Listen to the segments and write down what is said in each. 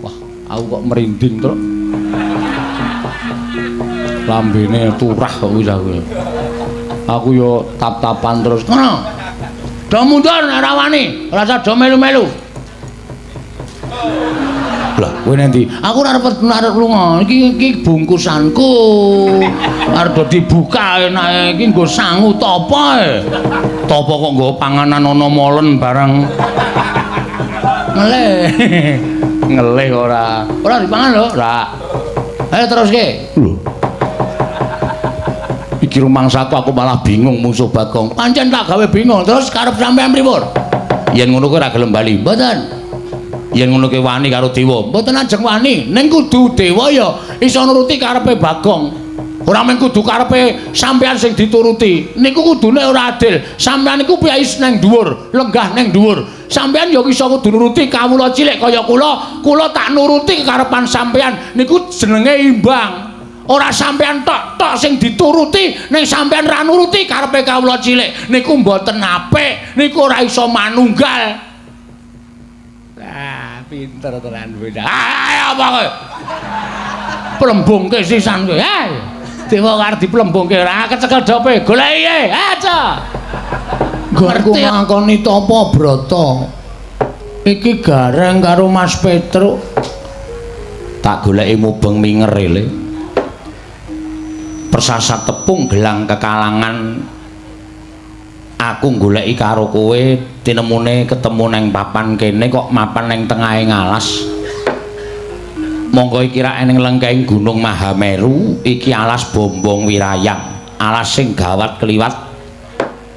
Wah, aku kok merinding, Truk. Lambene turah kok wis aku. Aku yo tap-tapan terus. Ngono. Do mundur nek ora wani, ora usah do melu-melu. Lah, kowe nanti? Aku ora arep arep lunga. Iki iki bungkusanku. Arep do dibuka enake iki nggo sangu tapa e. Tapa kok nggo panganan ana molen barang. Ngelih. Ngelih ora. Ora dipangan lho, ora. Ayo teruske. Lho. Iki rumangsaku aku malah bingung mungsuh Bagong. Pancen tak gawe bingung. Terus karep sampean pripun? Yen ngono kowe ora gelem bali. Mboten. Yen ngono kowe wani karo dewa. Mboten ajeng wani. Ning kudu dewa ya iso nuruti karepe Bagong. Ora mung kudu karepe sampean sing dituruti. Niku kudune ora adil. Sampean niku piyai nang dhuwur, lenggah nang dhuwur. Sampean ya iso kudu nuruti kawula cilik kaya kula. Kula tak nuruti kekarepan sampean. Niku jenenge imbang. Ora sampean tok tok sing dituruti, ning sampean ra nuruti karepe kawula cilik. Niku mboten apik. Niku ora iso manunggal. Lah, pinter tenan bocah. Ayo apa kowe? Plembungke sisan kowe. Hei. Dewa arep diplembungke ora kecekel dope. Goleki e. Aja. Nggonku ngakoni tapa brata. Iki Gareng karo Mas Petruk. Tak goleki mubeng minger le. Persasat tepung gelang kekalangan. Aku goleki karo kowe tinemune ketemu neng papan kene kok mapan neng tengahe ngalas. Monggo iki rak ning lengkeng Gunung Mahameru, iki alas Bombong Wirayang, alas sing gawat kliwat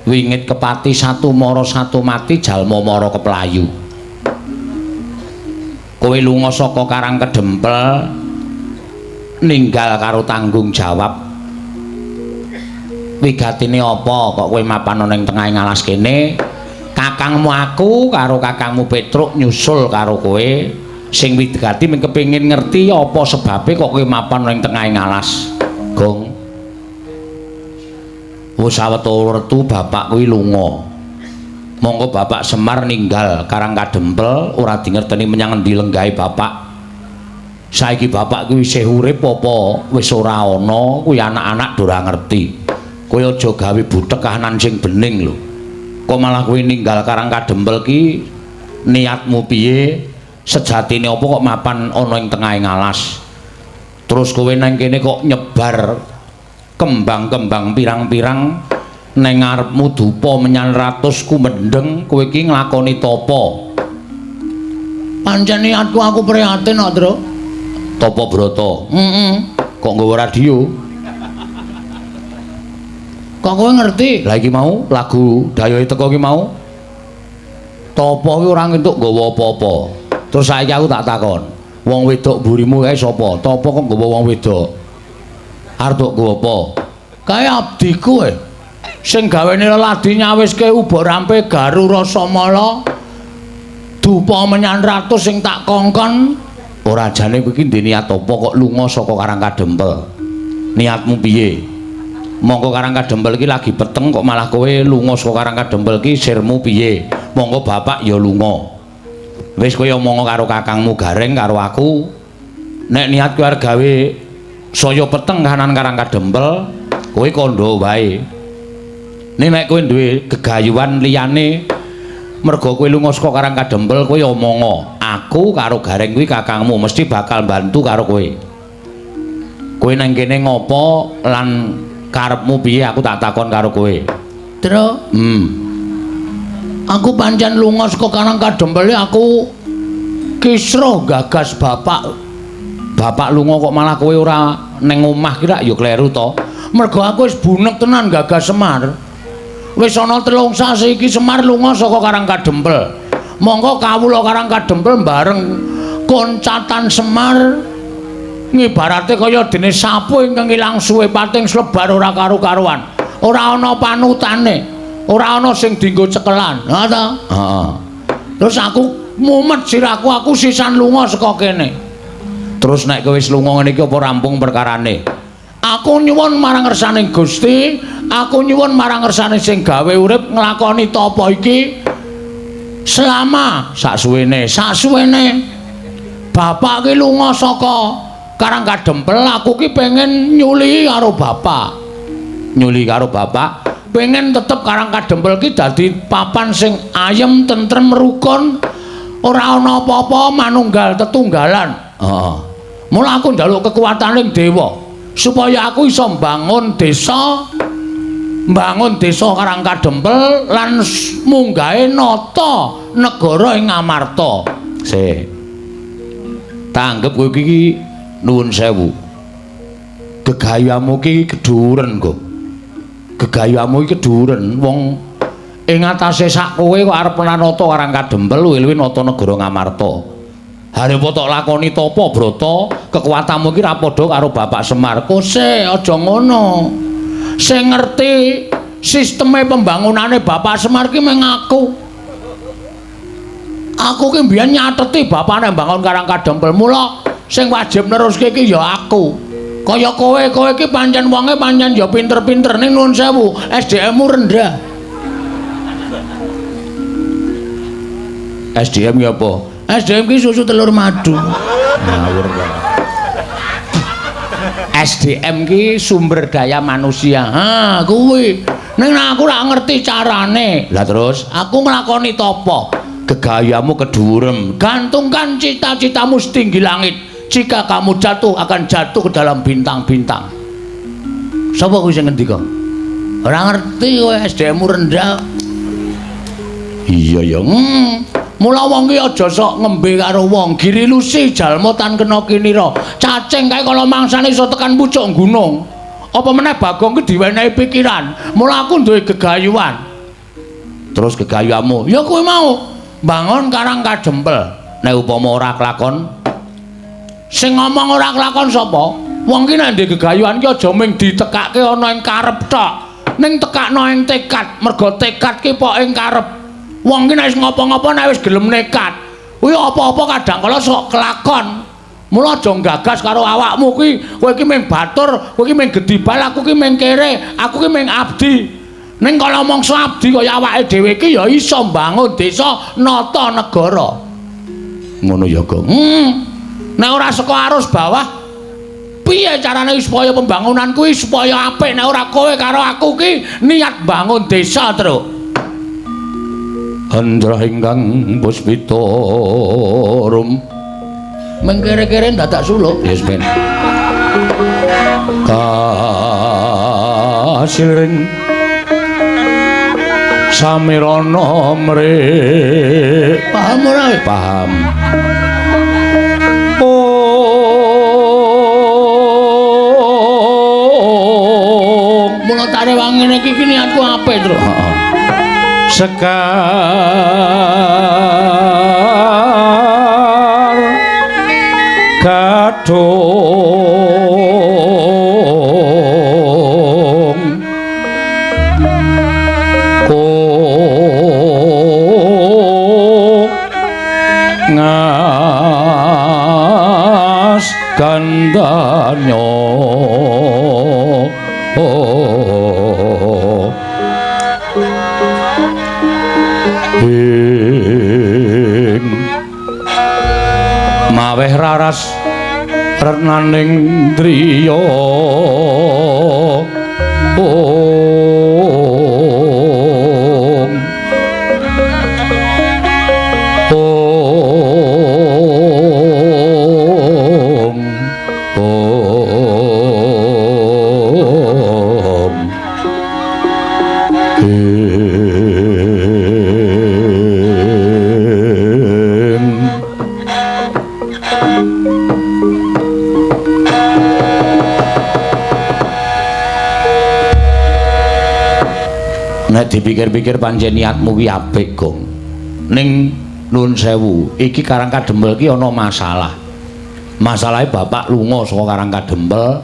wingit kepati satu mara satu mati jalma mara keplayu. Kowe lunga saka Karang Kedempel ninggal karo tanggung jawab. Wigatine apa kok kowe mapan ning tengahe ngalas kene? Kakangmu aku karo kakangmu Petruk nyusul karo kowe. Sing wigati mung kepengin ngerti apa sebabe kok kowe mapan ning tengahe ngalas. Gong. Wis sawetara wertu bapak kuwi lunga. Monggo Bapak Semar ninggal Karang Kadempel ora dingerteni menyang endi lenggahe bapak. Saiki bapak kuwi isih urip apa wis ora ana kuwi anak-anak do ora ngerti. Kowe aja gawe butek kahanan sing bening lho. Kok malah kowe ninggal Karang Kadempel ki niatmu piye? Sejatine apa kok mapan ana ing tengahe ngalas? Terus kowe nang kene kok nyebar kembang-kembang pirang-pirang neng ngarepmu dupa menyan ratus kumendheng, kowe iki nglakoni tapa? Pancen niatku aku prihatin kok, Truk. Tapa brata? Heeh. Kok nggawa radio? Kok kowe ngerti? Lah iki mau lagu dayohe teko iki mau. Tapa kuwi ora entuk nggawa apa-apa. Terus saiki aku tak takon, wong wedok mburimu kae sapa? Tapa kok nggawa wong wedok? Arep tok nggawa apa? Kae abdiku e. Sing gawene leladi nyawiske uba rampe garu rasamala. Dupa menyan ratus sing tak kongkon. Ora jane kowe iki ndek niat apa kok lunga saka Karang Kadempel? Niatmu piye? Monggo Karang Kadempel iki lagi peteng kok malah kowe lunga saka Karang Kadempel iki sirmu piye? Monggo bapak ya lunga. Wis kowe omong karo kakangmu Gareng karo aku. Nek niat kowe arep gawe saya peteng kahanan Karang Kadempel, kowe kandha wae. Ning nek kowe duwe gegayuhan liyane merga kowe lunga saka Karang Kadempel, kowe omonga. Aku karo Gareng kuwi kakangmu mesti bakal bantu karo kowe. Kowe nang kene ngopo lan karepmu piye aku tak takon karo kowe. Truk. Aku pancen lunga saka Karang Kadempel aku kisruh gagas bapak. Bapak lunga kok malah kowe ora ning omah ki rak ya kleru to. Mergo aku wis bunek tenan gagas Semar. Wis ana 3 sasi iki Semar lunga saka Karang Kadempel. Monggo kawula Karang Kadempel bareng koncatan Semar ngibarate kaya dene sapu ingkang ilang suwe pating slebar ora karu-karuan. Ora ana panutane. Ora ana sing dienggo cekelan. Ha ta? Heeh. Terus aku mumet sirahku, aku sisan lunga saka kene. Terus nek kowe wis lunga ngene iki apa rampung perkarane? Aku nyuwun marang ngersane Gusti, aku nyuwun marang ngersane sing gawe urip nglakoni tapa iki selama sak suwene, sak suwene. Bapak ki lunga saka Karang Kadempel, aku ki pengen nyuli karo bapak. Nyuli karo bapak, pengen tetep Karang Kadempel ki dadi papan sing ayem, tentrem, rukun, ora ana apa-apa, manunggal tetunggalan. Heeh. Mula aku njaluk kekuataning dewa supaya aku iso mbangun desa, mbangun desa Karang Kadempel lan munggahe nata negara ing Ngamarta. Sik. Tanggep kowe iki nuwun sewu. Gegayamu ki kedhuwuren, Gong. Gegayamu iki kedhuwuren wong ing atase sak kowe kok arep nata Karang Kadempel luwih-luwih nata negara Ngamarta. Harepa tok lakoni tapa brata, kekuatanmu iki ra padha karo Bapak Semar. Kose aja ngono. Sing ngerti sisteme pembangunane Bapak Semar ki mung aku. Aku ki mbiyen nyateti bapakne mbangun Karang Kadempel. Mula sing wajib neruske ki ya aku. Kaya kowe, kowe ki pancen wonge pancen ya pinter-pinter ning nuwun sewu, SDM-mu rendah. SDM ki apa? SDM ki susu telur madu. Ngawur to. SDM ki sumber daya manusia. Ha, kuwi. Ning aku ora ngerti carane. Lah terus aku nglakoni tapa? Gegayamu kedhuwurem. Gantungkan cita-citamu setinggi langit. Jika kamu jatuh akan jatuh ke dalam bintang-bintang. Sapa kuwi sing ngendika? Ora ngerti kowe, SDM-mu rendah. Iya ya. Mula wong ki aja sok ngembe karo wong. Giri lusi jalma tan kena kinira. Cacing kae kala mangsane iso tekan pucuk gunung. Apa meneh Bagong ki diwenehi pikiran. Mula aku duwe gegayuhan. Terus gegayuhanmu? Ya kuwi mau. Bangun Karang Kadempel. Nek upama ora kelakon, sing ngomong ora kelakon sapa? Wong ki nek ndek gegayuhan ki aja mung ditekake ana ing karep tok. Ning tekakno ing tekad, mergo tekad ki pok ing karep. Wong ki nek wis ngopo-ngopo nek wis gelem nekat, kuwi apa-apa kadang kala sok kelakon. Mula aja gagas karo awakmu kuwi, kowe iki mung batur, kowe iki mung gedibal, aku ki mung kere, aku ki mung abdi. Ning kala mangsa abdi kaya awake dhewe iki ya iso mbangun desa, nata negara. Ngono ya, Gong. Nek ora saka arus bawah, piye carane supaya pembangunan kuwi supaya apik nek ora kowe karo aku ki niat bangun desa, Truk. Andra ingkang puspita rum. Mengkere-kere dadak suluk. Yes, ben. Kasiring samirana mrih. Paham ora? Paham. Oh, mula tak rewangi ngene iki niatku apik, Truk. Heeh. Sekar gadhung ngas gandanyo ing maweh raras renaning driya. Om Om Om Ing. Nek dipikir-pikir pancen niatmu ki apik, Gong. Ning nuwun sewu, iki Karang Kadempel ki ana masalah. Masalahe bapak lunga saka Karang Kadempel,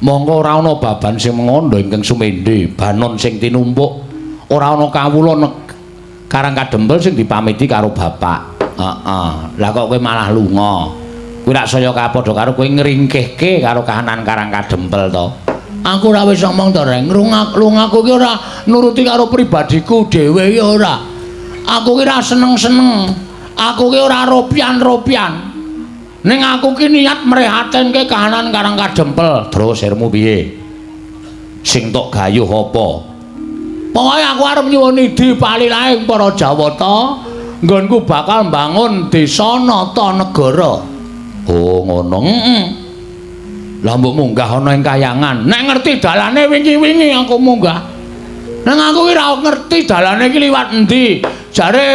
mongko ora ana baban sing mengandha ingkang sumendhe, banon sing tinumpuk, ora ana kawula Karang Kadempel sing dipamiti karo bapak. Heeh. Lah kok kowe malah lunga? Kuwi rak saya kapadha karo kowe ngringkehke karo kahanan Karang Kadempel to. Aku ora wis ngomong to, Reng. Lungaku ki ora nuruti karo pribadiku dhewe iki ora. Aku ki ora seneng-seneng. Aku ki ora ropian-ropian. Ning aku ki niat mrehatenke kahanan Karang Kadempel. Terus sirmu piye? Sing tok gayuh apa? Pokoke aku arep nyuwun idi palilahing para Jawata, nggonku bakal mbangun desa nata negara. Oh, ngono. Heeh. Lah mbok munggah ana ing kayangan. Nek ngerti dalane wingi-wingi aku munggah. Nang aku ki ora ngerti dalane iki liwat endi. Jare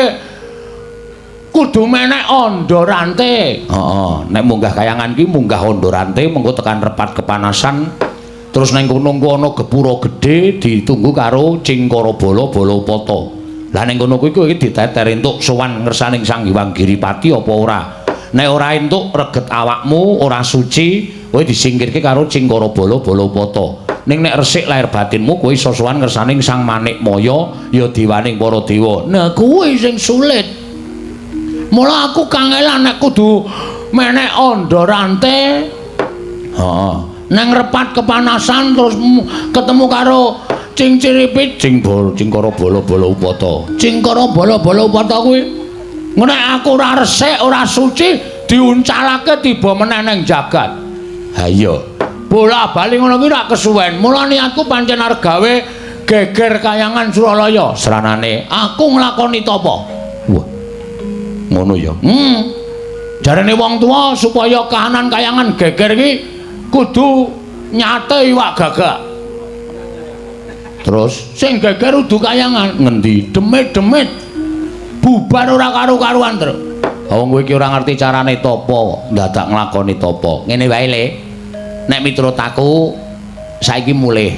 kudu menek andha rante. Heeh, nek munggah kayangan ki munggah andha rante mengko tekan repat kepanasan. Terus nang kono engko ana gepura gedhe ditunggu karo Cingkara Bala Balapata. Lah ning kono kuwi kowe diteter entuk sowan ngersaning Sang Hyang Giripati apa ora? Nek ora entuk reget awakmu ora suci, kowe disingkirke karo Cingkara Bala Balapata. Ning nek resik lahir batinmu kowe iso sowan ngersaning Sang Manikmaya ya dewaning para dewa. Nah kuwi sing sulit. Mula aku kangelan nek kudu menek andha rante. Heeh. Nang repat kepanasan terus ketemu karo Cingciripit, Cingkara Bala Balapata. Cingkara Bala Balapata kuwi nek aku ora resik, ora suci diuncalake tiba meneh ning jagat. Ha iya. Bola-bali ngono kuwi rak kesuwen. Mula niatku pancen arep gawe geger kayangan Suralaya. Sranane aku nglakoni tapa. Wah. Ngono ya. Jarene wong tuwa supaya kahanan kayangan geger iki kudu nyate iwak gagak. Terus sing geger udu kayangan ngendi? Demit-demit. Bubar ora karu-karuan, Tru. Wong kowe iki ora ngerti carane tapa, ndadak nglakoni tapa. Ngene wae, Le. Nek miturut aku saiki mulih.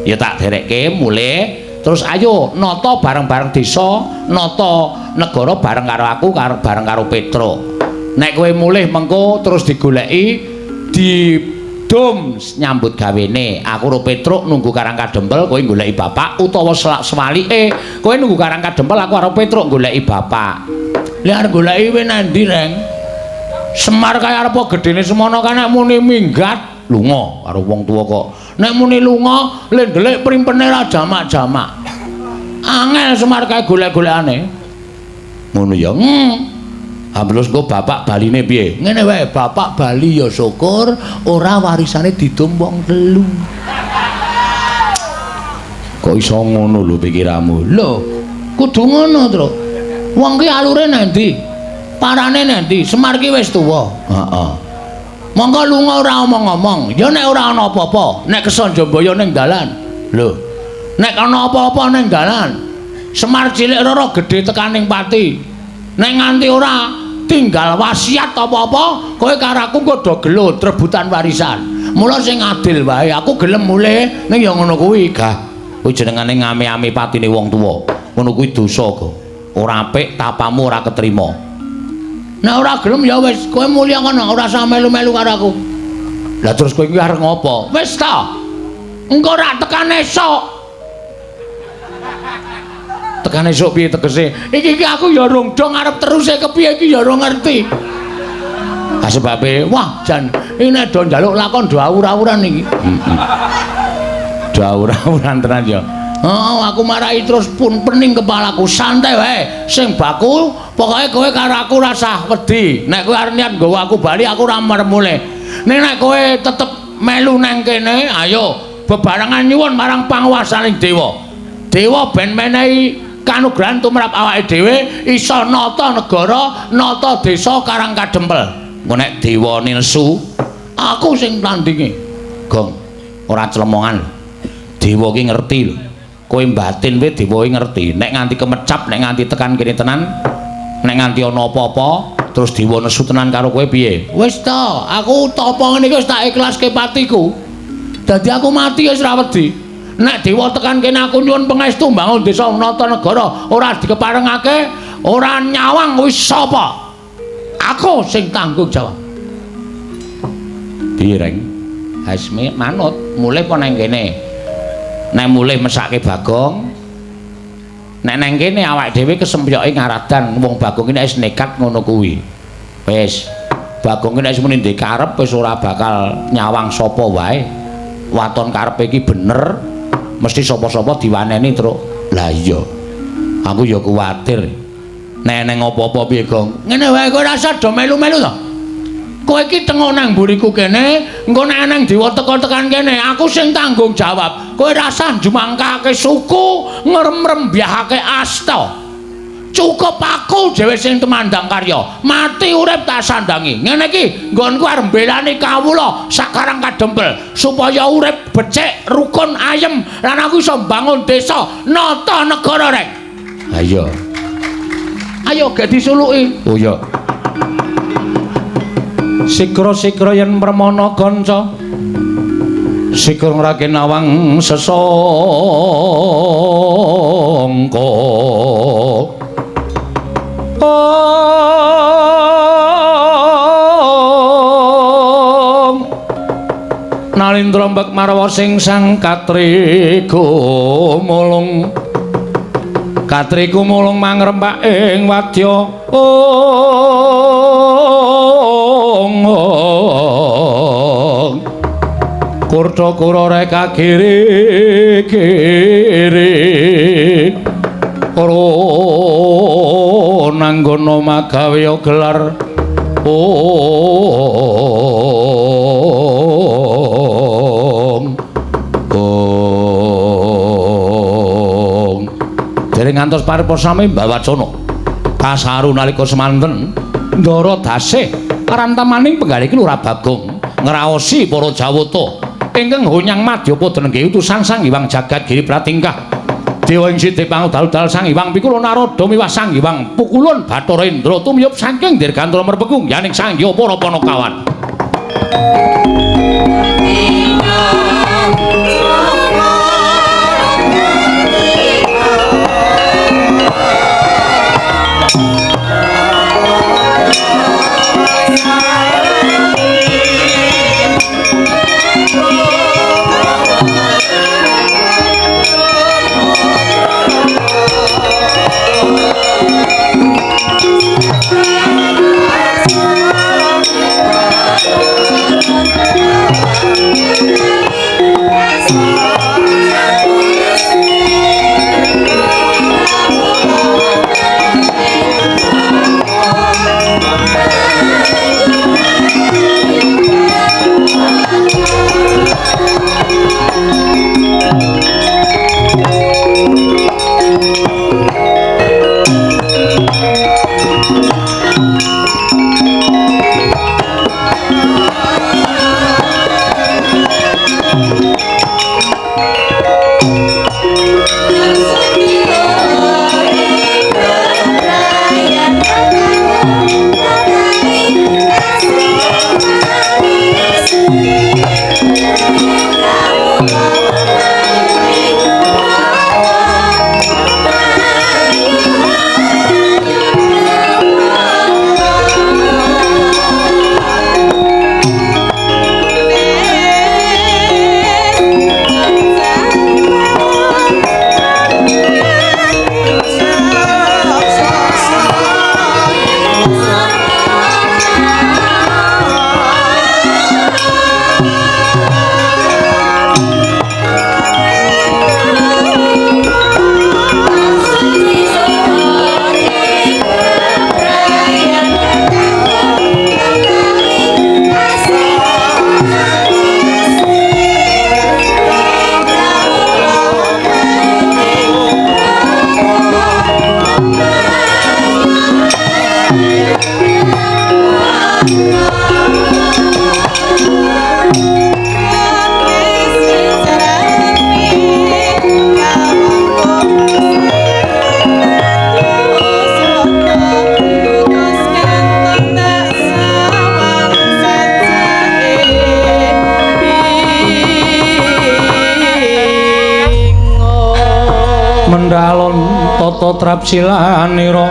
Ya tak derekke mulih. Terus ayo nata bareng-bareng desa, nata negara bareng karo aku, bareng karo Petruk. Nek kowe mulih mengko terus digoleki didum nyambut gawene. Aku karo Petruk nunggu Karang Kadempel, kowe goleki bapak utawa sewalike kowe nunggu Karang Kadempel, aku karo Petruk goleki bapak. Lah arep goleki kowe nang ndi, Reng? Semar kaya arep gedene semono kan nek muni minggat lunga karo wong tuwa kok. Nek muni lunga le ndelik primpene ra jamak-jamak. Angel Semar kae golek-golekane. Ngono ya. Terus engko bapak baline piye? Ngene wae, bapak bali ya syukur ora warisane didum wong telu. Kok iso ngono lho pikiranmu? Lho, kudu ngono, Truk. Wong ki alure nang ndi? Parane nang ndi? Semar ki wis tuwa. Heeh. Monggo lunga ora omong-omong. Ya nek ora ana apa-apa, nek kesanjambaya ning dalan. Lho. Nek ana apa-apa ning dalan, Semar cilik rara gedhe tekaning pati. Nek nganti ora tinggal wasiat apa-apa, kowe karo aku engko do gelut rebutan warisan. Mula sing adil wae, aku gelem mulih ning ya ngono kuwi. Gah, kuwi jenengane ngame-ame patine wong tuwa. Ngono kuwi dosa kok. Ora apik, tapamu ora ketrima. Nek ora gelem ya wis, kowe mulya kono ora usah melu-melu karo aku. Lah terus kowe iki arep ngopo? Wis ta. Engko rak tekan esuk. Tekan esuk piye tegese? Iki iki aku ya rung dong arep teruse kepiye iki ya ora ngerti. Ha sebabe, wah jan iki nek do njaluk lakon do awur-awuran iki. Heeh. Do awur-awuran tenan ya. Oh, aku marahi terus pun pening kepalaku. Santai wae. Sing baku pokoke kowe karo aku rasah wedi. Nek kowe arep niat nggawa aku bali aku ora mulih. Ning nek kowe tetep melu nang kene, ayo bebarengan nyuwun marang panguwasaning dewa. Dewa ben menehi kanugrahan tumrap awake dhewe iso nata negara, nata desa Karang Kadempel. Engko nek dewa nesu, aku sing tandinge. Gong, ora clemongan. Dewa ki ngerti lho. Kowe batin wae dewa ki ngerti. Nek nganti kemecap, nek nganti tekan kene tenan, nek nganti ana apa-apa, terus dewa nesu tenan karo kowe piye? Wis ta, aku tapa ngene iki wis tak ikhlaske patiku. Dadi aku mati wis ora wedi. Nek dewa tekan kene aku nyuwun pangestu mbangun desa nata negara, ora dikeparengake, ora nyawang wis sapa? Aku sing tanggung jawab. Piye, Reng? Hasmi manut, mulih apa nang kene? Nek mulih mesake Bagong. Nek nang kene awake dhewe kesempyoke ngaradan wong Bagong iki nek wis nekat ngono kuwi. Wis, Bagong iki nek wis muni ndek karep wis ora bakal nyawang sapa wae. Waton karepe iki bener, mesti sapa-sapa diwaneni, Truk. Lah iya. Aku ya kuwatir. Nek eneng apa-apa piye, Gong? Ngene wae kowe rasa do melu-melu to. Kowe iki tengok nang mburiku kene, engko nek nang dewa teka tekan kene, aku sing tanggung jawab. Kowe rasah njumangkake suku, ngremrembyahake asta. Cukup aku dhewe sing tumandang karya. Mati urip tak sandangi. Ngene iki nggonku arep mbelani kawula sakarang kadempel supaya urip becik, rukun, ayem lan aku iso mbangun desa, nata negara rek. Ayo. Ayo gek disuluki. Oh iya. Sikra-sikra yen permana kanca sikra ngrake nawang sesangka. Om Nalindra mbek marwa sing sang katri gumulung katri gumulung mangrempak ing wadya. Kurta kura reka kiri kiri ora nanggono magawe gelar. Om Om dereng ngantos paripurna sami mbawacana kasaru nalika semanten ndara dasih rantamaning penggalih Lurah Bagong ngraosi para jawata ingkang honyang madyapada nenggih utusan Sang Hyang Jagat Giri Pratingkah dewa ing sithik pangudal-udal Sang Hyang Pikula Narada miwah Sang Hyang Pukulun Bathara Indra tumiyup saking dirgantara merpekung yaning Sang Hyang para panakawan. Mendalon tata trapsilanira.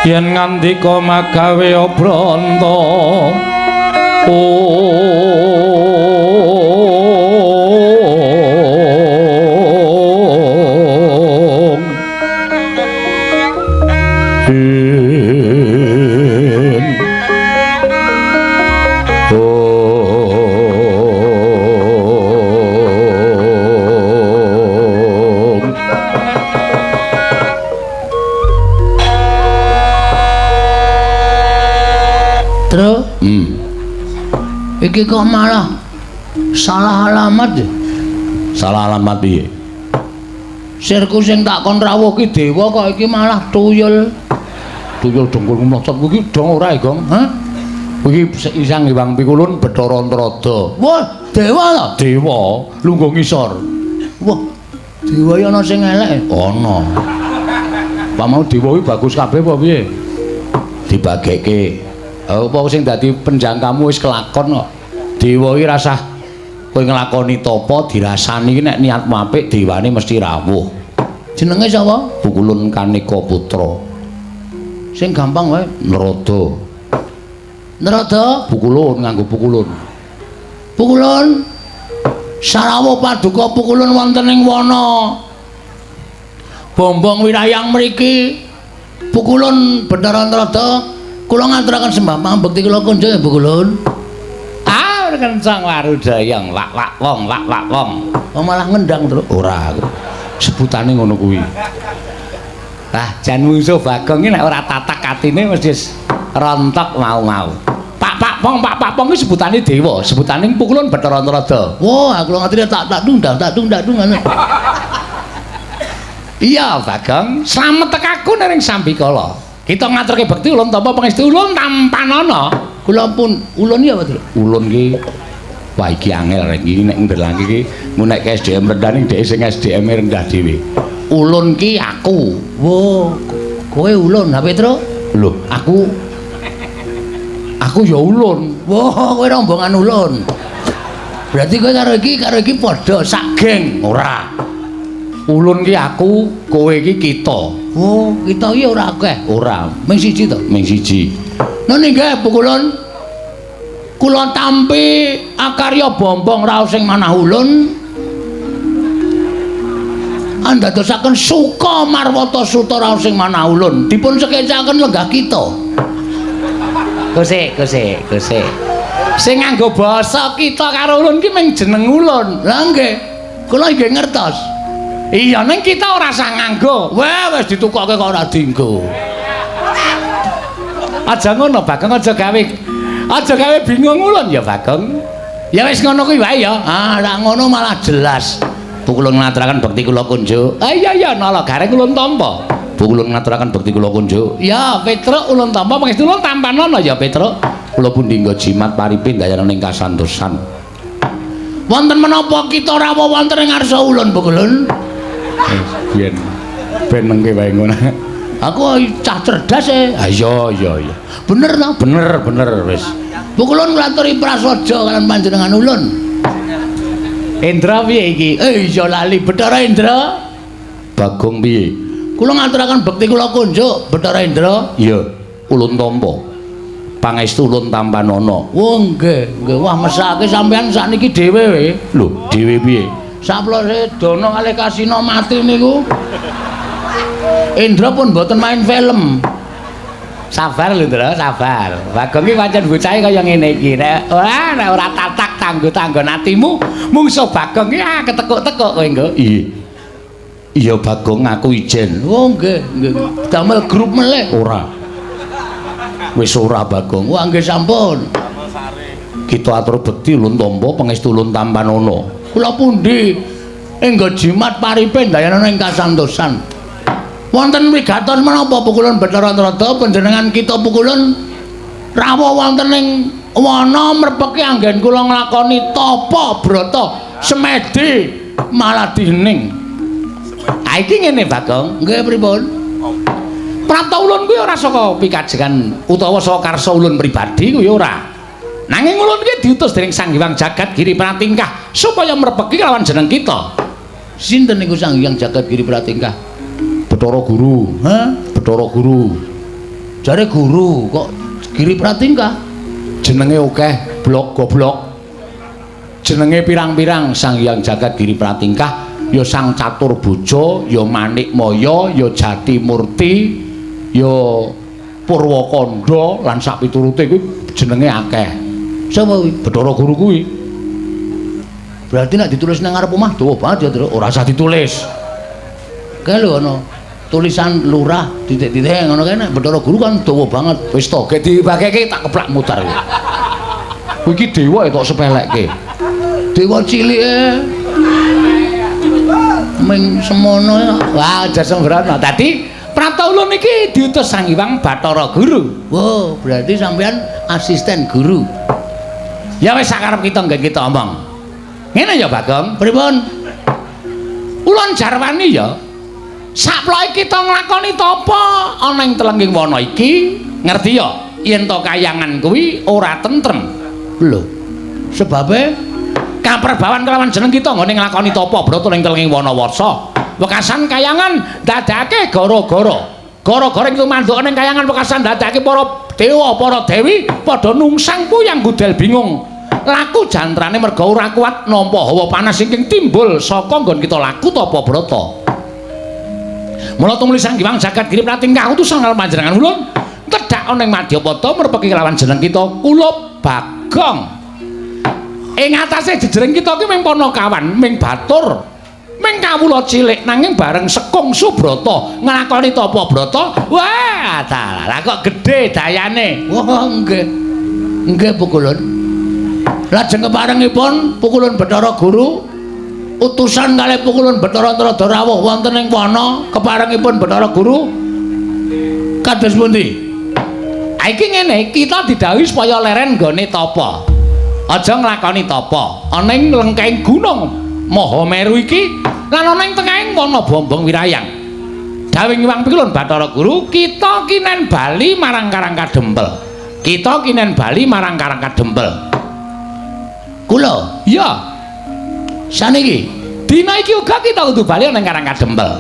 Yen ngandika magawe obranta. Om. Tru. Iki kok malah salah alamat ya? Salah alamat piye? Sirku sing tak kon rawuh ki dewa kok iki malah tuyul. Tuyul dengkul mlocot kuwi dong ora, Gong? Hah? Kuwi Sang Hyang Pikulun Bathara Antarada. Wah, dewa to? Dewa lungguh ngisor. Wah, dewa iki ana sing elek. Ana. Pak mau dewa kuwi bagus kabeh apa piye? Dibagekke. Apa sing dadi penjangkamu wis kelakon kok. Dewa iki rasah kowe nglakoni tapa dirasani iki nek niatmu apik dewane mesti rawuh. Jenenge sapa? Pukulun Kaneka Putra. Sing gampang wae. Narada. Narada? Pukulun nganggo pukulun. Pukulun. Sarawuh paduka pukulun wonten ing wana Bombong wirayang mriki. Pukulun Bathara Antarada, kula ngaturaken sembah pangabekti kula kunjung ya Pukulun. Ah, kencang warudayang wak wak wong wak wak wong. Oh, malah ngendang, Tru. Ora, sebutane ngono kuwi. Lah, jan mungsuh Bagong iki nek ora tatak atine mesti rontok mau-mau. Pak pak pong pak pak pong iki sebutane dewa, sebutane Pukulun Bathara Antarada. Wah, aku ngerti tak tak dung tak dung tak dung ngono. Iya, Bagong, slamet tekaku ning sambikala. Kita ngaturke bekti ulun tampa pangestu ulun tampanana. Kula pun ulun ya, Pak Tru. Ulun ki wah iki angel rek iki nek ndelangke iki mun nek SDM rendah ning dhek sing SDM rendah dhewe. Ulun ki aku. Wo, kowe ulun, ha Petro? Lho, aku ya ulun. Wah, kowe rombongan ulun. Berarti kowe karo iki padha sak geng. Ora. Ulun ki aku, kowe iki kita. Oh, kita iki ora akeh. Ora, ming siji to. Ming siji. Nun inggih Pukulun. Kula tampi akarya bombong raos sing manah ulun. Andadosaken suka marwata suta raos sing manah ulun. Dipun sekecaken lenggah kita. Gosek, gosek, gosek. Sing nganggo basa kita karo ulun ki mung jeneng ulun. Lah nggih. Kula nggih ngertos. Iya, ning kita ora usah nganggo. Wah, wis ditukoke kok ora dienggo. Aja ngono, Bagong, aja gawe bingung ulun ya, Bagong. Ya wis ngono kuwi wae ya. Ah, lak ngono malah jelas. Pukulun ngaturaken bekti kula kunjuk. Ah iya iya, nala gareng ulun tampa. Pukulun ngaturaken bekti kula kunjuk. Ya, Petruk ulun tampa pangestu ulun tampanana ya, Petruk. Kula pundi nggo jimat paripe ndayana ing kasantosan. Wonten menapa kita rawuh wonten ing ngarsa ulun, Pukulun? Biyen ben nengke wae ngono. Aku cah cerdas e. Ah iya iya iya. Bener to? Bener bener wis. Pukulun nglaturi prasaja kalian panjenengan ulun. Indra piye iki? Iya lali Bathara Indra. Bagong piye? Kula ngaturaken bekti kula kunjuk Bathara Indra. Iya, ulun tampa. Pangestu ulun tampanana. Wah nggih, nggih. Wah mesake sampean sakniki dhewe we. Lho, dhewe piye? Saplose Dana kalih Kasina mati niku. Indra pun mboten main film. Sabar lho, Ndra, sabar. Bagong iki pancen bocahe kaya ngene iki. Nek ora nek ora tatak tanggo-tanggon atimu, mungsuh Bagong iki ah ketekuk-tekuk kowe nggo. Iya. Iya Bagong aku ijen. Oh nggih, nggih. Damel grup melih. Ora. Wis ora Bagong. Wah nggih sampun. Kita atur bekti ulun tampa pangestu ulun tampanana. Kula pundi enggo jimat paripe ndayana ing kasantosan. Wonten wigatos menapa Pukulun Bathara Antarada panjenengan kita Pukulun rawuh wonten ing wana mrepeki anggen kula nglakoni tapa brata semedi maladining. Ah iki ngene Bagong. Nggih pripun? Prapta ulun kuwi ora saka pikajengan utawa saka karsa ulun pribadi kuwi ora. Nanging ulun kuwi diutus dening Sang Hyang Jagat Giri Pratingkah supaya mrepeki lawan jeneng kita. Sinten niku Sang Hyang Jagat Giri Pratingkah? Bathara Guru. Hah? Bathara Guru. Jare guru kok Giri Pratingkah? Jenenge akeh, blok goblok. Jenenge pirang-pirang Sang Hyang Jagat Giri Pratingkah ya Sang Catur Bojo, ya Manik Maya, ya Jati Murti, ya Purwakanda lan sak piturute kuwi jenenge akeh. Sapa kuwi? Bathara Guru kuwi. Berarti nek ditulis nang ngarep omah dawa banget ya, Tru. Ora usah ditulis. Kae lho ana Tulisan lurah titik-titik ngono kae nek Bathara Guru kan dawa banget. Wis to, ge dibageke tak keplak mutar iki. Kuwi iki dewa tok sepelekke. Dewa cilike ming semono ya. Wah, aja sembrono. Dadi Prapta ulun iki diutus Sang Hyang Bathara Guru. Wow, berarti sampean asisten guru. Ya wis sakarep kita nggen kita omong. Ngene ya, Bagong. Pripun? Ulun jarwani ya. Saploke kita nglakoni tapa ana ing telengging wana iki, ngerti ya? Yen to kayangan kuwi ora tentrem. Lho. Sebabe kaperbawan kelawan jeneng kita nggone nglakoni tapa brata ing telengging wana warsa. Wekasan kayangan dadake gara-gara. Gara-gara ing tumanduk ning kayangan wekasan dadake para dewa, para dewi padha nungsang puyang gudel bingung. Laku jantrane merga ora kuat nampa hawa panas ingkang timbul saka nggon kita laku tapa brata. Mula tumuli Sang Hyang Jagat Giri pratingkah utusan karo panjenengan ulun tedhak ana ing Madyapada merpeki kelawan jeneng kita kula Bagong. Ing atase jejering kita ki ming panakawan, ming batur, ming kawula cilik nanging bareng sekung subrata nglakoni tapa brata, wah dalah kok gedhe dayane. Wah, nggih. Nggih pukulun. Lajeng keparengipun pukulun Bathara Guru utusan kalih pukulun Bathara Antarada rawuh wonten ing wana keparengipun Bathara Guru kados pundi? Ha iki ngene, kita didhawuhi supaya leren nggone tapa. Aja nglakoni tapa ana ing lengkeng gunung Mahameru iki lan ana ing tengahing wana Bombong Wirayang. Dawuh Hyang Pikulun Bathara Guru, kita kinen bali marang Karang Kadempel. Kita kinen bali marang Karang Kadempel. Kula? Iya. Saniki dina iki uga kita kudu bali ana ing Karang Kadempel.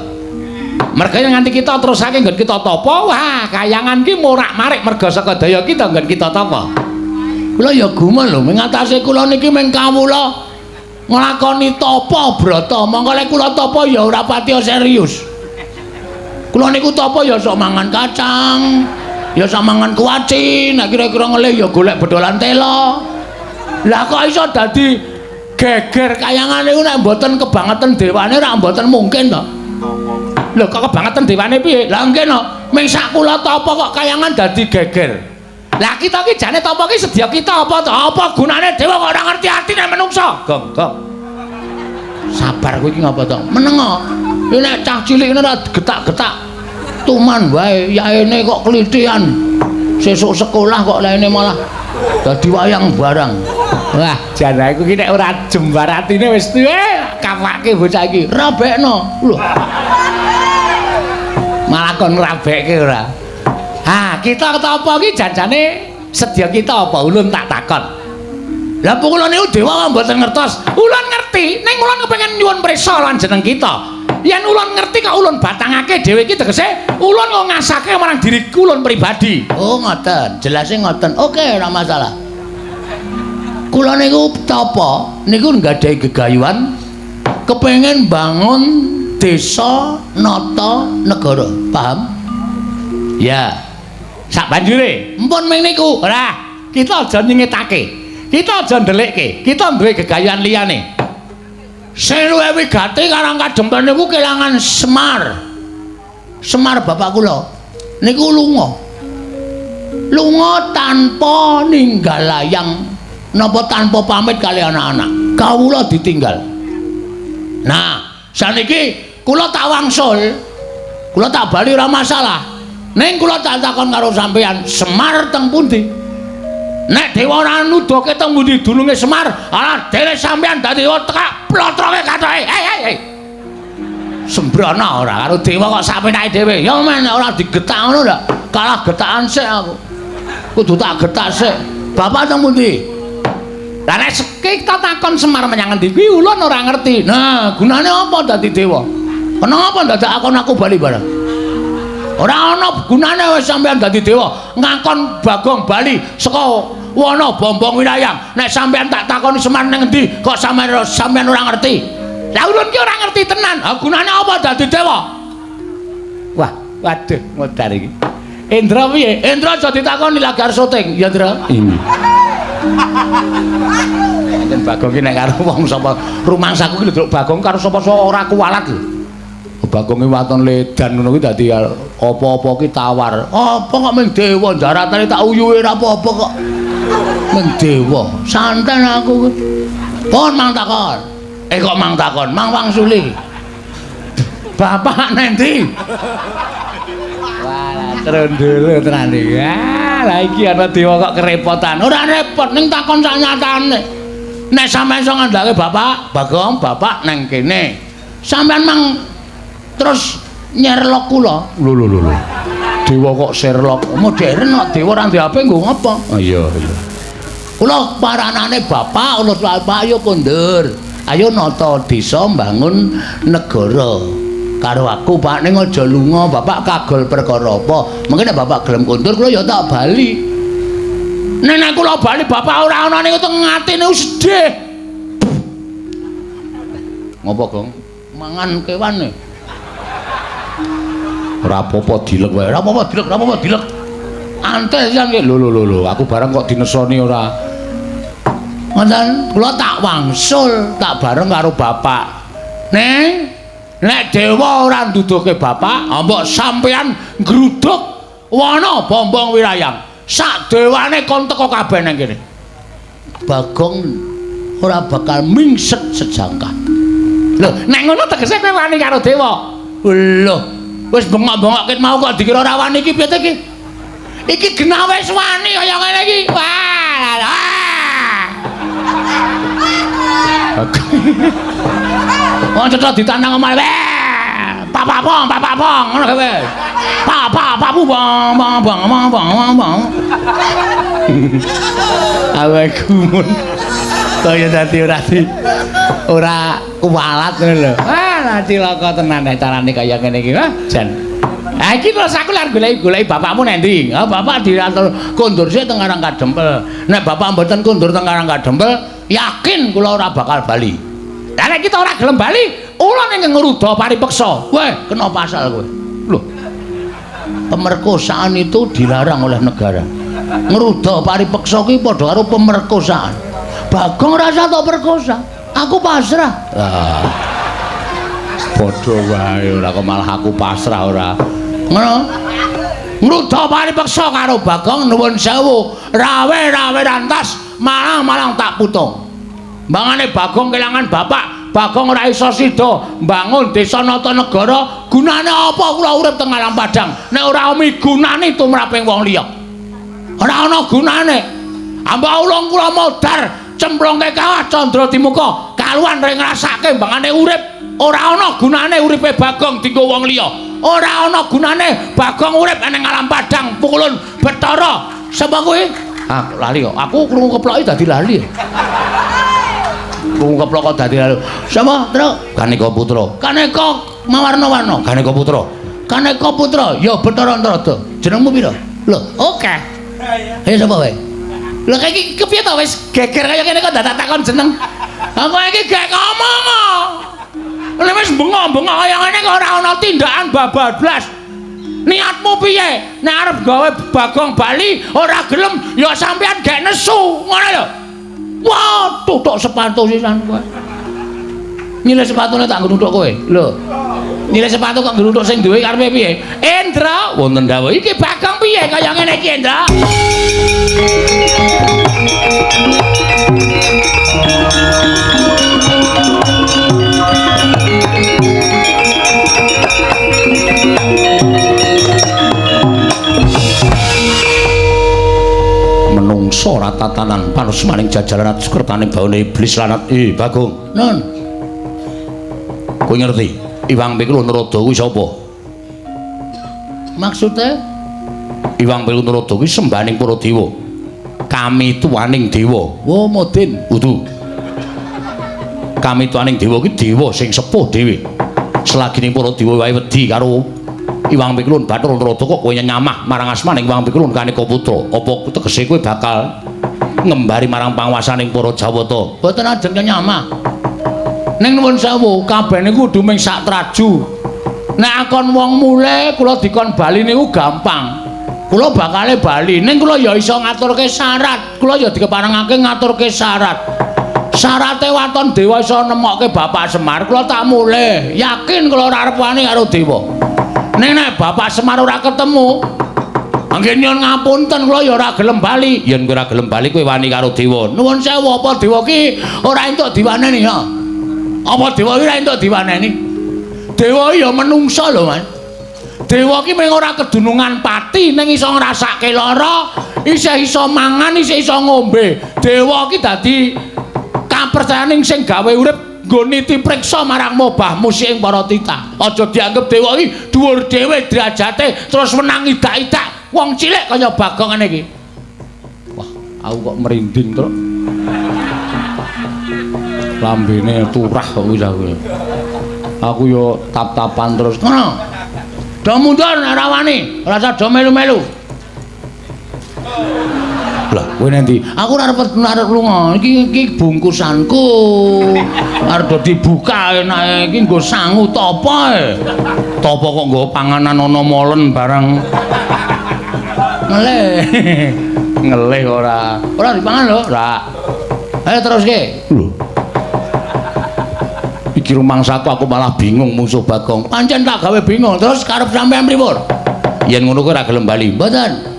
Merga yen nganti kita terusake nggon kita tapa, wah kayangan ki morak-marik merga saka daya kita nggon kita tapa. Kula ya gumun lho, ming atase kula niki ming kawula nglakoni tapa brata. Mongko lek kula tapa ya ora patiya serius. Kula niku tapa ya sok mangan kacang, ya sok mangan kuaci, nek kira-kira ngelih ya golek bedolan tela. Lah kok iso dadi geger kayangan niku nek mboten kebangetan dewane ora mboten mungkin to. Lho kok kebangetan dewane piye? Lah nggih no, ming sak kula tapa kok kayangan dadi geger. Lah kita ki jane tapa ki sedya kita apa to? Apa gunane dewa kok ora ngerti atine menungsa? Gong, gong. Sabar kowe iki ngapa to? Menengo. Iki nek cah cilik ngene ora getak-getak. Tuman wae, yaene kok klithian. Sesuk sekolah kok laine malah dadi wayang barang. Wah, jan aku ki nek ora jembar atine wis tuwe kapake bocah iki. Rabekno. Lho. Malah kon ngrabekke ora. Ha, kita tapa ki janjane sedya kita apa ulun tak takon. Lah pukul niku dewa mboten ngertos. Ulun ngerti, ning ulun kepengin nyuwun prisa lan jeneng kita. Yen ulun ngerti kok ulun batangake dhewe iki tegese ulun kok ngasake marang diriku ulun pribadi. Oh ngoten, jelase ngoten. Oke, ora masalah. Kula niku tapa niku nggadahi gegayuhan kepengin bangun desa nata negara. Paham? Ya. Sak banjure, empun ming niku. Ora, kita aja nyingetake. Kita aja ndelikke. Kita duwe gegayuhan liyane. Sing luwih wigati Karang Kadempel niku kelangan Semar. Semar bapak kula niku lunga. Lunga tanpa ninggal layang napa tanpa pamit kali anak-anak. Kawula ditinggal. Nah, saniki kula tak wangsul. Kula tak bali ora masalah. Ning kula tak takon karo sampeyan, Semar teng pundi? Nek dewa ora nuduhke teng pundi dununge Semar, ala dhewe sampeyan dadi dewa tekak plotroke kathoke. Hei hei hei. Sembrono ora karo dewa kok sapenake dhewe. Ya men ora digetak ngono lho. Kalah getakan sik aku. Kudu tak getak sik. Bapak teng pundi? Lah nek kita takon Semar menyang endi kuwi ulun ora ngerti. Nah, gunane apa dadi dewa? Kenapa dadak akon aku bali barang? Ora ana gunane wis sampeyan dadi dewa, ngakon Bagong bali saka wana Bombong Wirayang. Nek sampeyan tak takoni Semar ning endi, kok sampeyan ora ngerti? Lah ulun ki ora ngerti tenan. Ha gunane apa dadi dewa? Wah, waduh modar iki. Indra piye? Indra aja ditakoni lagi arep syuting, ya Indra. Yen Bagong ki nek karo wong sapa rumangsaku ki lho Bagong karo sapa-sapa ora kuwalat lho. Bagonge waton ledan ngono kuwi dadi apa-apa ki tawar. Apa kok ming dewa jaratane tak uyuhe ora apa-apa kok. Ming dewa. Santen aku. Pun mang takon. Kok mang takon? Mang wangsuli. Bapak nendi? Wah, trondolo tenan iki. Ah, lah iki ana dewa kok kerepotan. Ora repot ning takon sak nyatane. Nek sampeyan iso ngandhake bapak, Bagong, bapak nang kene. Sampeyan mang terus nyerlok kula. Lho lho lho. Dewa kok Sherlock. Modern kok dewa ora ndek HP nggo ngapa? Oh iya iya. Kula paranane bapak, kula bapak ayo kondur. Ayo nata desa mbangun negara. Karo aku Pak ning aja lunga, bapak kagol perkara apa? Mengke nek bapak gelem kondur kula ya tak bali. Nek nek kula bali bapak ora ana niku teng atine sedih. Ngopo, Gong? Mangan kewan e. Ora apa-apa dilek wae. Ora apa-apa dilek, ora apa-apa dilek. Antes sisan ki. Lho lho lho, aku bareng kok dinesoni ora. Ngoten, kula tak wangsul, tak bareng karo bapak. Neng, nek dewa ora nduduhke bapak, mbok sampean nggruduk wana Bombong Wirayang. Sak dewane kon teko kabeh nang kene. Bagong ora bakal mingset sejangkah. Lho, nek ngono tegese kowe wani karo dewa. Lho, wis bengok-bengok ket mau kok dikira ora wani iki piye iki? Iki genah wis wani kaya ngene iki. Wah. Wong cetha ditandang omah. Papa pong, papa pong, ngono kowe. Papa papu bong bong bong bong bong bong. Awe gumun. Kaya dadi ora ora kuwalat ngono lho. Wah, cilaka tenan nek carane kaya ngene iki. Wah, jan. Ha iki terus aku lan goleki-goleki bapakmu nang ndi? Ha bapak diatur kondur sik teng Karang Kadempel. Nek bapak mboten kondur teng Karang Kadempel, yakin kula ora bakal bali. Lah nek kita ora gelem bali, ula ning ngruda paripeksa. Weh, kena pasal kowe. Lho. Pemerkosaan itu dilarang oleh negara. Ngruda paripeksa kuwi padha karo pemerkosaan. Bagong rasa tok perkosa. Aku pasrah. Lah. Padha wae ora kok malah aku pasrah ora. Ngono. Ngruda paripeksa karo Bagong nuwun sewu, rawe-rawe rantas, malang-malang tak putung. Mbangane Bagong kelangan bapak, Bagong ora iso sida mbangun desa nata negara, gunane apa kula urip teng alam padang nek ora migunani tumraping wong liya. Ora ana gunane. Ambok ulung kula modar cemplungke kawah candra dimuka, kaluan reng ngrasake mbangane urip, ora ana gunane uripe Bagong dienggo wong liya. Ora ana gunane Bagong urip ning alam padang pukulun Bathara. Sapa kuwi? Ah, lali kok. Aku krungu keploki dadi lali. Krungu keplok kok dadi lali. Sapa, Tru? Kaneka Putra. Kaneka mawarna-warna. Kaneka Putra. Kaneka Putra, ya Bathara Antarada. Jenengmu pira? Lho, oke. Ayo sapa kowe? Lho iki kepiye to wis geger kaya ngene kok dadak takon jeneng. Aku iki gek ngomong. Lha wis bengok-bengok kaya ngene kok ora ana tindakan babablas. Niatmu piye? Nek arep gawe Bagong bali ora gelem ya sampean gek nesu, ngono lho. Wah, tutuk sepatu sisan kowe. Nyilih sepatune tak nggo nuthuk kowe. Lho. Nyilih sepatu kok nggo nuthuk sing duwe karepe piye? Endra, wonten dawuh. Iki Bagong piye kaya ngene iki, Endra? Menungso ora tatanan panusmaning jajaran sukertaning baune iblis lanat. Bagong. Nun. Kowe ngerti Iwang Pikulun Narada kuwi sapa? Maksude Iwang Pikulun Narada kuwi sembahaning para dewa. Kami tuaning dewa. Oh, modin. Udu. Kami tuaning dewa kuwi dewa sing sepuh dhewe. Selagining para dewa wae wedi karo Iwang Pikulun Bathara Narada kok kowe nyamah marang asmaning Iwang Pikulun Kaneka Putra. Apa tegese kowe bakal ngembari marang panguwasaning para Jawata? Mboten ajeng nyamah. Ning nuwun sewu, kabeh niku kudu ming sak traju. Nek akon wong mule kula dikon bali niku gampang. Kula bakale bali, ning kula ya iso ngaturke syarat. Kula ya dikeparengake ngaturke syarat. Syarate waton dewa iso nemokke Bapak Semar, kula tak mulih. Yakin kula ora arep wani karo dewa. Ning nek Bapak Semar ora ketemu, anggen nyuwun ngapunten kula ya ora gelem bali. Yen kowe ora gelem bali kowe wani karo dewa. Nuwun sewu, apa dewa ki ora entuk diwaneni ya? Apa dewa ki ora entuk diwaneni? Dewa ya menungsa lho, Mas. Dewa ki mung ora kedunungan pati ning iso ngrasake lara, isih iso mangan, isih iso ngombe. Dewa ki dadi kapercayaning sing gawe urip nggo niti priksa marang mobah musik ing para titah. Aja dianggep dewa iki dhuwur dhewe derajate terus menang idak-idak wong cilik kaya Bagong ngene iki. Wah, aku kok merinding, Truk. Lambene turah kok wis aku. Aku yo tap-tapan terus. Ngono. Do mundur nek ora wani, ora usah do melu-melu. Lah, kowe nanti aku ora arep lunga. Iki iki bungkusanku. Arep do dibuka enake iki nggo sangu tapa e. Tapa kok nggo panganan ana molen barang. Ngelih. Ngelih ora. Ora dipangan lho, ora. Ayo teruske. Lho. Iki rumangsaku aku malah bingung mungsuh Bagong. Pancen tak gawe bingung. Terus karep sampean pripun? Yen ngono kowe ora gelem bali. Mboten.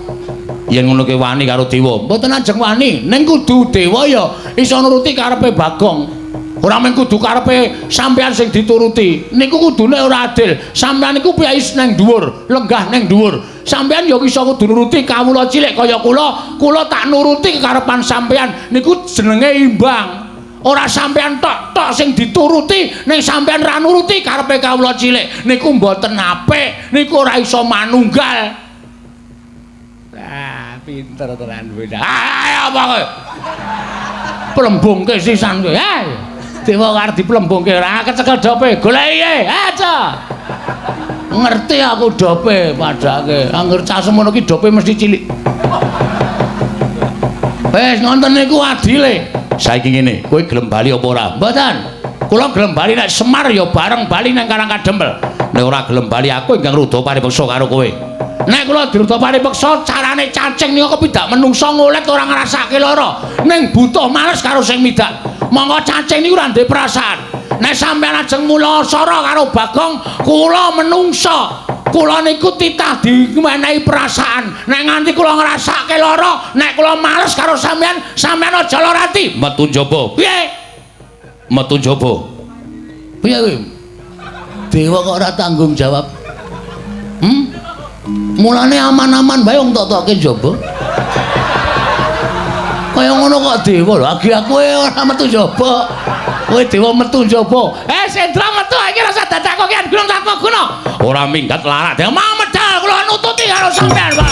Yen ngono kowe wani karo dewa. Mboten ajeng wani. Ning kudu dewa ya iso nuruti karepe Bagong. Ora mung kudu karepe sampean sing dituruti. Niku kudune ora adil. Sampean niku piyai nang dhuwur, lenggah nang dhuwur. Sampean ya iso kudu nuruti kawula cilik kaya kula. Kula tak nuruti kekarepan sampean. Niku jenenge imbang. Ora sampean tok tok sing dituruti, ning sampean ra nuruti karepe kawula cilik. Niku mboten apik, niku ora iso manunggal. Ah, pinter tenan kowe. Ayo apa kowe? Plembungke sisan kowe. Hei. Dewa arep diplembungke ora kecekel dope. Goleki e. Aja. Ngerti aku dope padake. Angger cah semono ki dope mesti cilik. Wis ngonten niku adile. Saiki ngene, kowe gelem bali apa ora? Mboten. Kula gelem bali nek Semar ya bareng bali nang Karang Kadempel. Nek ora gelem bali aku ingkang rudha paripeksa karo kowe. Nek kula dirudha paripeksa carane cacing niku kepidak menungsa ngolet ora ngrasake lara. Ning butuh males karo sing midak. Monggo cacing niku ora ndek perasaan. Nek sampeyan ajeng mula sara karo Bagong, kula menungsa. Kula niku titah dimenehi perasaan. Nek nganti kula ngrasake lara, nek kula males karo sampeyan, sampeyan aja lara ati. Metu njaba. Piye? Metu njaba. Piye kuwi? Dewa kok ora tanggung jawab. Hmm? Mulane aman-aman wae wong tok-tokke njaba. Kaya ngono kok dewa lho, agi aku ora metu njaba. Kowe dewa metu njaba. Sendra metu iki rasa dadak kok kian gunung tanpa guna. Ora minggat larak. Dewa mau medal kula nututi karo sampean, Pak.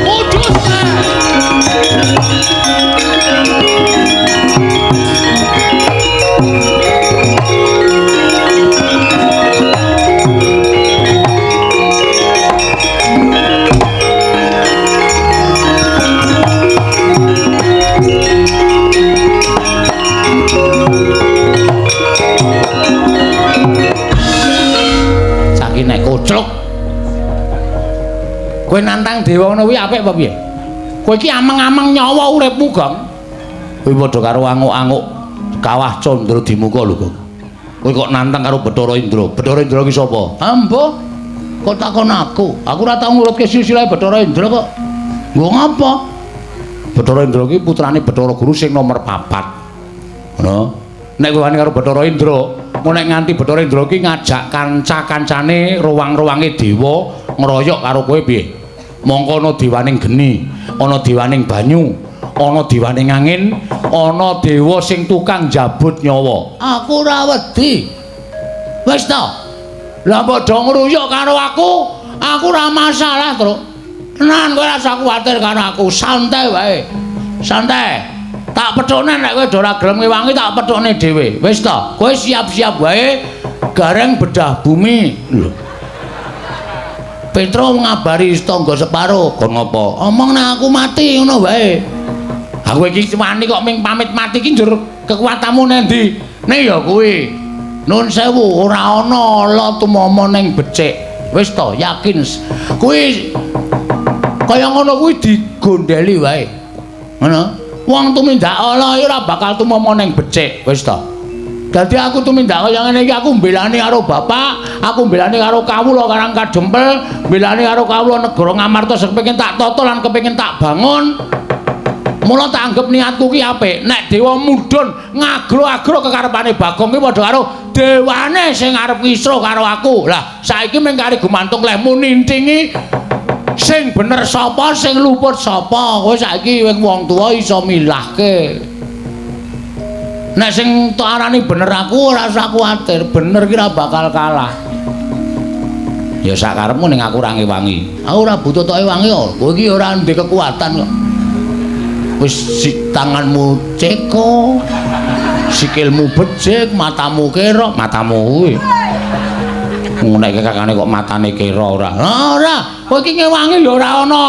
Udus. Saiki nek koclok kowe nantang dewa ngono kuwi apik apa piye? Kowe iki ameng-ameng nyawa uripmu, Gong. Kowe padha karo anguk-anguk kawah Candra Dimuka lho, Gong. Kowe kok nantang karo Bathara Indra. Bathara Indra ki sapa? Ambo. Kok takon aku? Aku ora tau ngurutke silsilah Bathara Indra kok. Nggo ngapa? Bathara Indra ki putrane Bathara Guru sing nomor 4. Ngono. Nek kowe wani karo Bathara Indra, engko nek nganti Bathara Indra ki ngajak kanca-kancane ruwang-ruwange dewa ngroyok karo kowe piye? Mongko ana dewaning geni, ana dewaning banyu, ana dewaning angin, ana dewa sing tukang njabut nyawa. Aku ora wedi. Wis to. Lah mbok do ngruyuk karo aku, aku ora masalah, Truk. Tenan kowe ora usah kuwatir karo aku, santai wae. Santai. Tak pethukne nek kowe ora gelem ngewangi tak pethukne dhewe. Wis to, kowe siap-siap wae gareng bedah bumi. Lho. Petro ngabari tangga separo, kon ngopo? Omong nek aku mati ngono wae. Aku iki wani kok ming pamit mati iki njur kekuatanmu nang ndi? Nek ya kuwi. Nun sewu ora ana ala tumama ning becik. Wis to, yakin. Kuwi Kaya ngono kuwi digondheli wae. Ngono. Wong tumindak ala iki ora bakal tumama ning becik, wis ta. Dadi aku tumindak kaya ngene iki aku mbelani karo bapak, aku mbelani karo kawula Karang Kadempel, mbelani karo kawula negara Ngamarta sing kepengin tak tata lan kepengin tak bangun. Mula tak anggep niatku ki apik. Nek dewa mudhun ngagro-agro kekarepane Bagong ki padha karo dewane sing arep kisruh karo aku. Lah, saiki mung kari gumantung lehmu nintingi sing bener sapa, sing luput sapa. Kowe saiki wing wong tuwa iso milahke. Nek sing tok arani bener aku ora usah kuwatir, bener ki ora bakal kalah. Ya sak karepmu ning aku ora ngewangi. Aku ora butuh tok ewangi kok. Kowe iki ora ndek kekuatan kok. Wis tanganmu ceko, sikilmu becik, matamu kera, matamu kuwi. Nek kakane kok matane kera ora. Ora, kowe iki ngewangi ya ora ana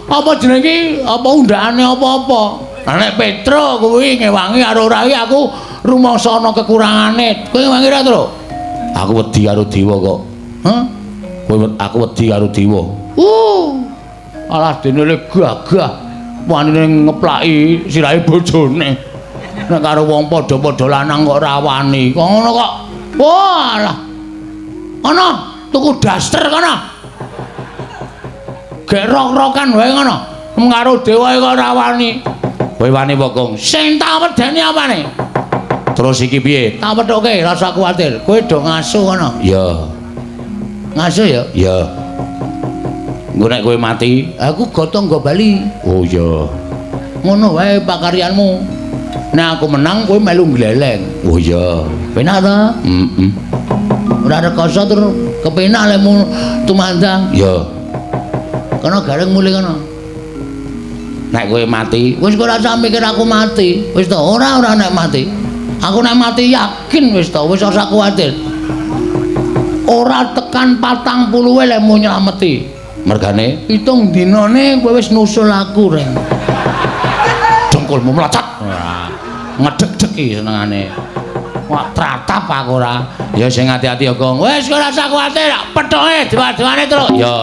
apa jenenge iki, apa undakane apa-apa. Lah nek Petro kuwi ngewangi karo ora iki aku rumangsa ana kekurangane. Kowe ngewangi ora, Tru? Aku wedi karo dewa kok. Hah? Kowe aku wedi karo dewa. Alah dene le gagah. Wanine ngeplaki sirahe bojone. Nek karo wong padha-padha lanang kok ora wani. Kok ngono kok. Walah. Ana tuku daster kono. Gek rok-rokan wae ngono. Karo dewa kok ora wani. Kowe wani apa, Gong? Sing tak wedeni apane? Terus iki piye? Tak pethuke, rasa kuwatir. Kowe do ngasu kono. Iya. Ngasu ya? Iya. Engko nek kowe mati, aku gotong nggo bali. Oh iya. Ngono wae pakaryanmu. Nek aku menang kowe melu gleleng. Oh iya. Penak ta? Heeh. Ora rekoso tur kepenak lemu tumandang. Iya. Kono gareng mulih kono. Nek kowe mati, wis kok ora usah mikir aku mati. Wis to, ora nek mati. Aku nek mati yakin wis to, wis ora usah kuwatir. Ora tekan 40 lemu nylameti. Mergane 7 dinane kowe wis nusul aku, Reng. Dengkulmu melecut. Ora. Ngedeg-deg iki senengane. Wah, tratap aku ora. Ya sing ati-ati ya, Gong. Wis ora usah kuwatir, pethoke dewa-dewane terus. Ya.